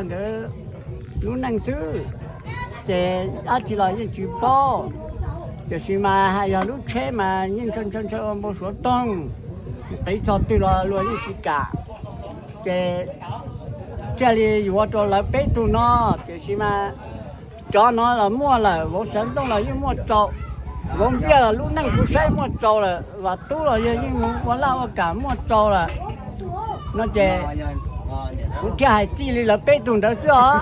nkawd lub neej xwb, ces dab tsi los yeej tsis paub. Tiam sis mas hais yog lub tsheb mas yeej ntshaw ntshaw ntshaw ua npau suav toog, qiv txog twg los luag yeej tsis kam. Ces thiaj li yuav rau lawv peb tug no, tiam sis mas cov no los muaj lawm, vauv xeev ntooj los yeej muaj txaus, vauv npiaj los lub neej kuv saib muaj txaus lawm, vam tub los yog yeej mus ua laj ua kam muaj txaus lawm no ces kuv thiaj hais txij li lawv peb tug ntawd xwb os.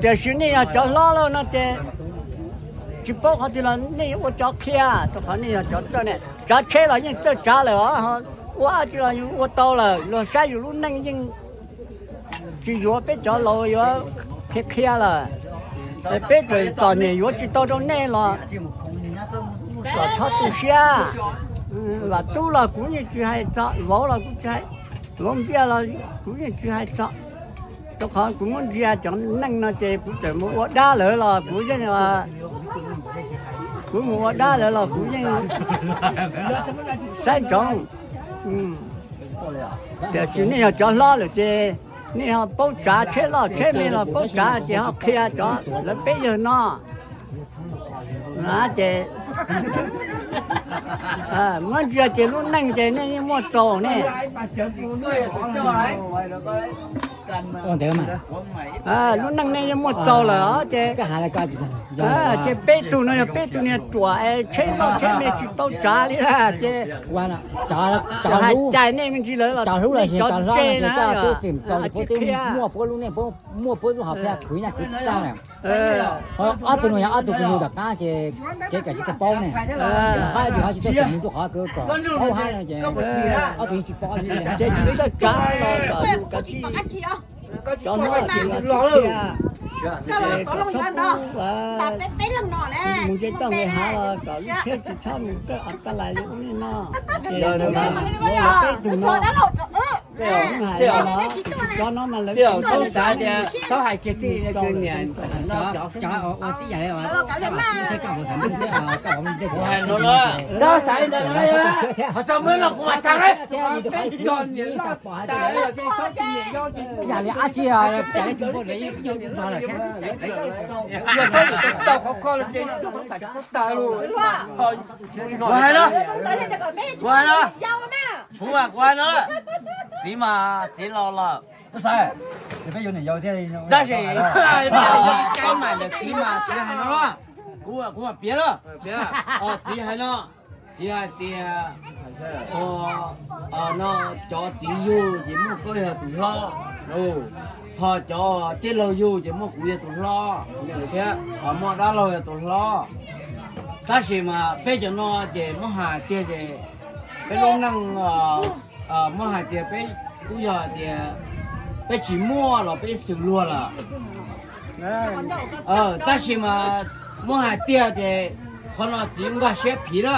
Tiam sis nej yog cov hlob lawm no ces tsis paub qhov twg los nej ua cov qhia, rau qhov nej yog cov txawj ne. Tsav tsheb los yeej txawj tsav lawm os, ua dab tsi los yus ua tau lawm, luag saib yus lub neej yeej tsis yuav peb cov laus yuav qhia qhia lawm. Peb txawm txom nyem yuav tsis tau rau nej los kom txhob tu siab. Vam tub los kuv yeej tsis hais txog, vauv los kuv tsis hais, vauv npiaj los kuv yeej tsis hais txog, rau qhov kuv muab ntsia cov neej no ces kuv txawm mus ua dab lawv los kuv yeej, kuv mus ua dab lawv los kuv yeej saib ntsoov. Tiam sis nej yog cov hlob lawm ces nej ho paub tsav, tsheb loj tsheb me los paub tsav ces ho qhia cov lawv peb yawg no. Ces muab ntsia ces lub neej ces nej yeej muaj txaus ne. Lub neej nej yeej muaj txaus lawm os ces, ces peb tug no yog peb tug niag ruam es tsheb loj tsheb me tsis tau tsav li ces hais cais nej me ntsis lawv los nej cov tse na, tsis qhia. Muaj puab lub neej, muaj puab lub hom phiaj khwv nyaj khwv txag. Ob tug no yog ob tug kuv yug tom qab ces kev kawm tsis tau paub ne. Hab yus hab tsis tau txais mus rau qhov kawg kom paub hab no ces ob tug yeej tsis paub. Ces tsis txawj tsav los kom yus kav tsij, cov hlob tsis los tsis qhia. Ces kom txhob pub mus nce toj nqes hav los kom lub tsheb tsis txhob mus kawg av kaj lais li ub li no. Ces peb tug no, hais no, cov no mas lawv tsis xav tias txhob hais kiag xwb, niam. Kuv hais no na, txog mus no kuv mam tag. Yam li ab tsi, kuv hais no, kuv hais no, kuv hais no, txiv mas txiv laus lawm. Tab sis, txiv mas txiv hais no, kuv, kuv mam piav na. Txiv hais no, txiv hais tias, no cov txiv yug ces muaj koj yog tus hlob, ho cov tij laug yug ces muaj kuv yog tus hlob, ho muaj dab laug yog tus hlob. Tab sis mas peb cov no ces muab hais tiag ces peb lub neej, muab hais tias peb kuj yog tias peb tsis muaj los peb xws luag lawm. Tab sis mas muab hais tiag ces qhov no txiv nkag siab phiv na.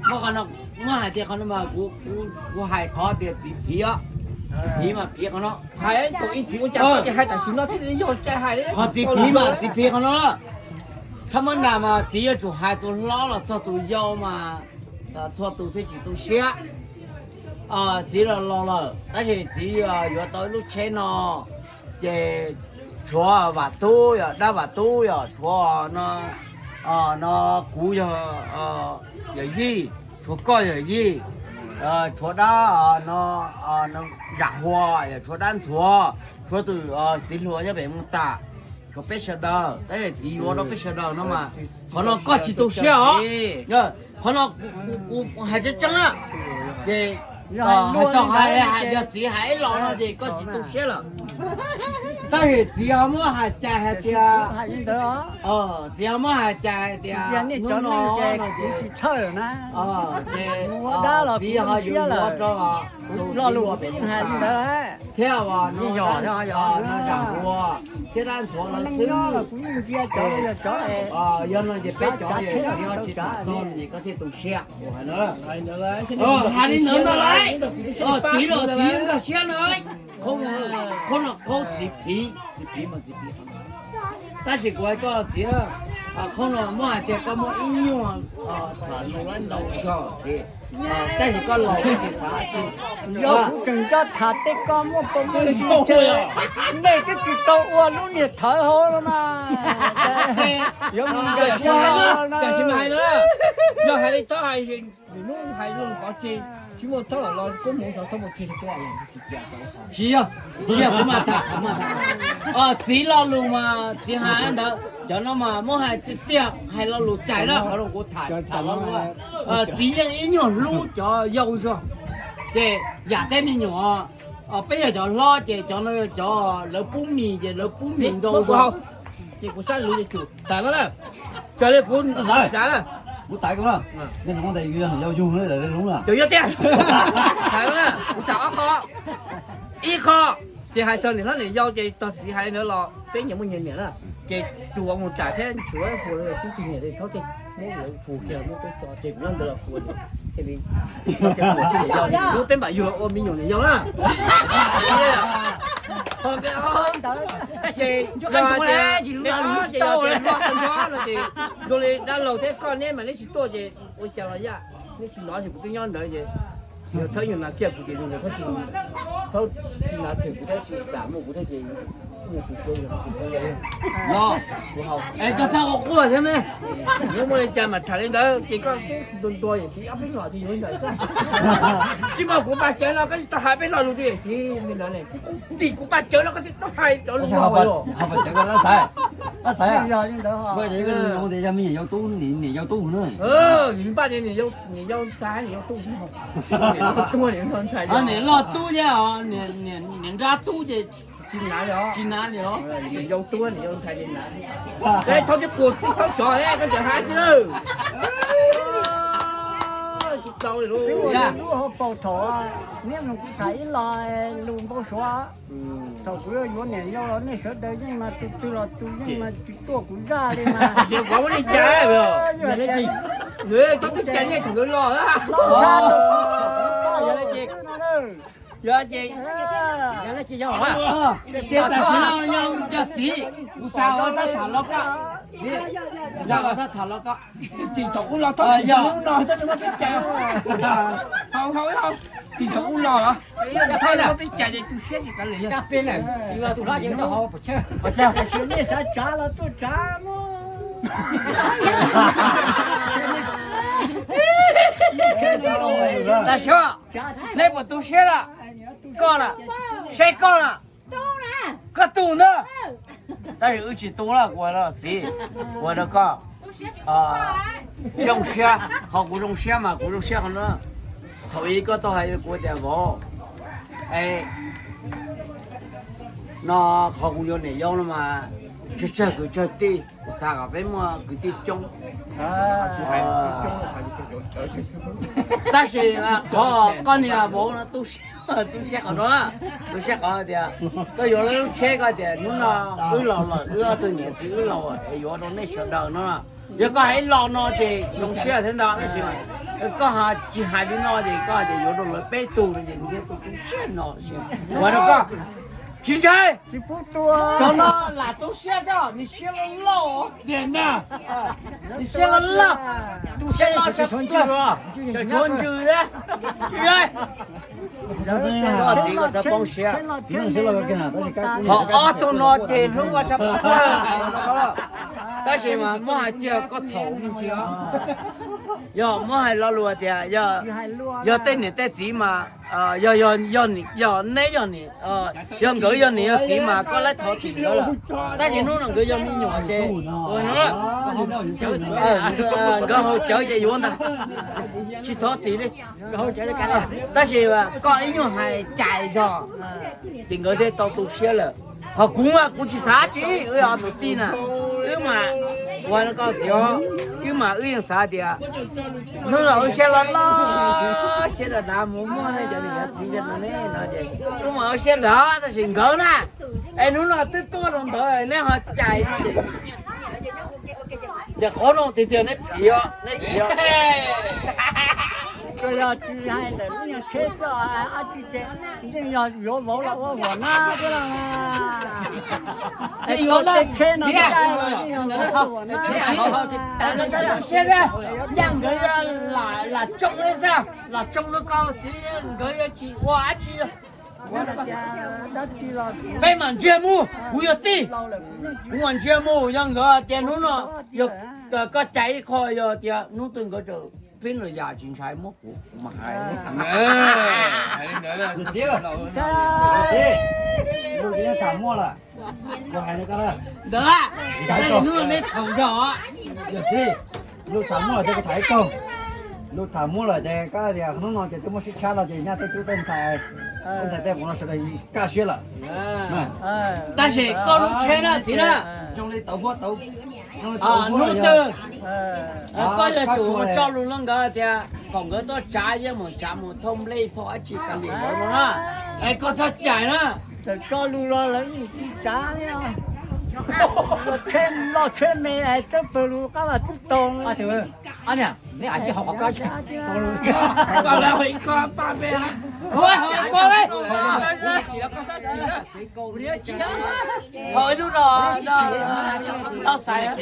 Muab qhov no, muab hais tias qhov no mas kuv, kuv hais qhov tias txiv phiv, txiv phiv mas phiv qhov no. Hais tus ib txiv ua cas hais tam sim no thiaj li yog cai hais. Qhov txiv phiv mas txiv phiv qhov no na. Thab mab nas mas txiv yuav tsum hais tus hlob los txog tus yau mas txhua tus thiaj tsis tu siab. Txiv los laus lawm tab sis txiv yuav tau ib lub tsheb no, ces tshuav Vam Tub, yog dab Vam Tub, yog tshuav no, no kuv yog, yog Yij, tshuav koj yog Yij, tshuav dab, no Zam Hua, yog tshuav dab Ntxhuav, tshuav tus txiv hluas nyob pem Moos Tas, tshuav peb sawv daws, tab sis txiv yuav rau peb sawv daws no mas qhov no koj tsis tu siab os. Qhov no kuv hais tseeb tseeb, ces hais txog hais, yog txiv hais ib los no ces koj tsis tu siab lawm. Tab sis txiv ho muab hais cais hais tias, txiv ho muab hais cais hais tias hnub no ces, ces txiv ho yuav yuav rau tus txiv hluas peb yeej hais li ntawd thiab, no Zam Hua thiab dab Ntxhuav lawv xwb. Yog no ces peb cov txiv ho tsis tham txog no ces koj thiaj tu siab. Hais li ntawd ntag lauj. Txiv los txiv nkag siab no, qhov no qhov txiv phiv, txiv phiv mas txiv phiv. Tab sis kuv hais koj txiv, qhov no muab hais tias koj muaj ib nyuag tham lus laib ntau zog txiv. Tab sis koj los tsis xav tsis. Yog kuv tseem nco tham tej koj muaj pov muaj ntsis ces nej twb tsis tau ua lub niag thawv hauv los mas. Yuav mus nkag siab no. Yog hais li txhob hais, hnub hais lus qhov tseg, tsis muaj txhob los los koob hmoov xov txhob muaj tseg. Tsis yog, tsis yog, kuv mas tham, kuv mas tham. Txiv lo lus mas txiv hais ntawd, cov no mas muab hais tiag tiag, hais lo lus cais na, qhov no kuv tham, tham lo lus. Txiv yeej ib nyuag hlub cov yau zog, ces yam tej me nyuam, peb yog cov hlob ces cov no yog cov lawv pub mis ces lawv pub mis ntau zog. Ces kuv sab lus tsum tas no na, raws li kuv xav na. Kuv tas koj na, nej no yog yau yug lawv lub na. Yog tiag, tas no na, kuv tham ob qho. Ib qho, ces hais txog niam hlob niam yau ces tog txiv hais ntawd los peb nyias muaj nyias niam na. Ces tus uas mus tham thiab tsuav hu tub tug niam thaub tej muab lawv hu kiag muab peb tso ces kuv nyob ntawd los hu thiaj li, lub peb npam yug ua me nyuam niam yau na. Tab sis yog tias, no ces zoo li dab laug thiab koj neb mas neb tsis tuaj ces ua cas los yaj, neb tsis hnov ces kuv twb nyob ntawd ces yog thawb nyuag nas kiag kuv ces zoo li thawb tsis, thawb tsis nas them kuv thiab tsis xam muaj kuv thiab ces nyuag tu siab. No, kuv haus. Es koj txhob ua quaj thiab me. Yuav muaj li cas mas tham li ntawd ces koj ntua ntua yam txiv ob peb los ces yuav ntawm xwb. Tsis muaj kuv paj cawv no koj tsis tau hais peb lo lus rau yam txiv li ntawd ne. Kuv ntim kuv paj cawv no koj tsis tau hais cov lus no. Hais cawv koj lab xaiv, lab xaiv. Yog me nyuam yau tub, niam yau tub na. Npaj niam yau ntxhais niam yau tub, niam loj tub thiab os, niam nrab tub ces tsis nav li os. Niam yau tub niam yau ntxhais li nav. Thaub tib puas txib thaub cov koj tseem hais tsis lawm. Tsis tau li lub. Lub hauv paus thaum niaj mus kuv tham ib lo lus npau suav. Thaum kuv yuav yuav niam yau los nej sawv daws yeej mas tus twg los tus yeej mas tsis tuaj kuv zaj li mas. Tab sis koj muab nej cais, koj twb cais nej thaum nkawd los. Yog ces, tias tam sim no yog cov txiv, kuv xav ua xab tham los koj, xav ua xab tham los koj. Tim thaum kuv los thaub tim hnub no thaub tsis muab peb cais. Haus haus ib haus, tim thaum kuv los los thaub tsis muab peb cais ces tu siab tsis kav liam. Tus hlob ces hauv pus tsawg, nej xav tsav los tuaj tsav mas. Tam sim neb puas tu siab lawm? Koj lawm, saib koj lawm. Koj tu ntag. Tab sis wb tsis tu na, kuv hais rau txiv, kuv hais rau koj, zoo siab, qhov kuv zoo siab mas kuv zoo siab qhov no. Thaum ub koj tau hais kuv tias vauv, no qhov kuv yuav niam yau no mas tsawg tsawg kwv tsawg tij, kuv xav kom peb muaj kwv tij coob. Tab sis qhov koj niam vauv no tu siab, tu siab qhov no, tu siab qhov tias koj yuav lub tsheb, koj tias hnub no wb los lawm, wb ob tug niam txiv wb los es yuav rau nej sawv daws no. Yog koj hais ib lo no ces zoo siab thiab ntag, tab sis koj ho tsis hais li no ces koj hais tias yuav rau lawv peb tug no ces nws thiaj tu tu siab no. Ua rau koj tsis ntshai, cov no lam tu siab thiab, nws siab loj loj tiag ntag. Nws siab loj loj, tu siab loj, tshuav ntsws thiab. Txiv, koj txhob poob siab. Ho ob tug no ces hlub ua tshaj plaws. Tab sis mas muab hais tiag koj txhaum me ntsis os. Yog muab hais lo lus tias yog tej niam tej txiv mas, yog, yog neb yog niam, yog nkawd yog niam yog txiv mas koj laib thov txim nkawd lawm. Tab sis hnub no nkawd yog me nyuam ces nkawd haus cawv ces yuav ntag, tsis thov txim li. Tab sis koj ib nyuag hais cais zog ces nkawd thiaj tau tu siab lawm. Ho kuv mas kuv tsis xav tsi, wb ob tug tij na, wb mas, ua koj txiv os, wb mas wb yeej xav tias hnub no wb siab loj loj, siab dav dav mus muaj nej cov niam cov txiv cov no ne no ces wb mas wb siab dav, tab sis nkawd na, es hnub no twb tuaj rau ntawd neb ho cais no ces, ces qhov no tiag tiag neb piv, neb piv. Yog tsis hais ntawm lub nyuag tsheb coj dab tsi ces yeej yog yuav vauv los ua huam nab thiab los. Es yuav tej tsheb no yeej yog huam nab. Ncaj nkawd lam tsoo xwb, lam tsoo lub kauj txiv, nkawd yuav tsis ua dab tsi. Peb mam ntsiag mus, kuv yog tij, kuv mam ntsiag mus, yog nkawd tias hnub no yog koj cais ib qho, yog tias hnub twg nkawd tseem pib lwm yam tsis ntshai muab kuv, kuv mam hais. Txiv, txiv, lus tsis tham muaj lawm, kuv hais li ko na. Ntawd, ntawd hnub no neb txhaum zog. Yog txiv, lus tham muaj lawm ces kuv tham ib kaug. Lus tham muaj lawm ces koj tias hnub no ces twb muaj sib tshab no ces nyaj tej tub tej ntxhais, tej ntxhais tej qus no sawv daws kaj siab lawm. Tab sis koj lub tsheb na txiv na, zoo li tauv huab tauv, hnub twg koj yuav tsum mus tso lus rau nkawd tias kom nkawd tuaj tsav yeej mus tsav mus thauj nplej thauj dab tsi kav liam nkawd no na. Es koj txhob cais na. Txawm tso lus los lawv yeej tsis tsav li. Loj tsheb, loj tsheb me es tawb pawg lug qab vas twb tau. Koj lawv ib koj paj me, ua koj, ho ib lub no, no xaiv.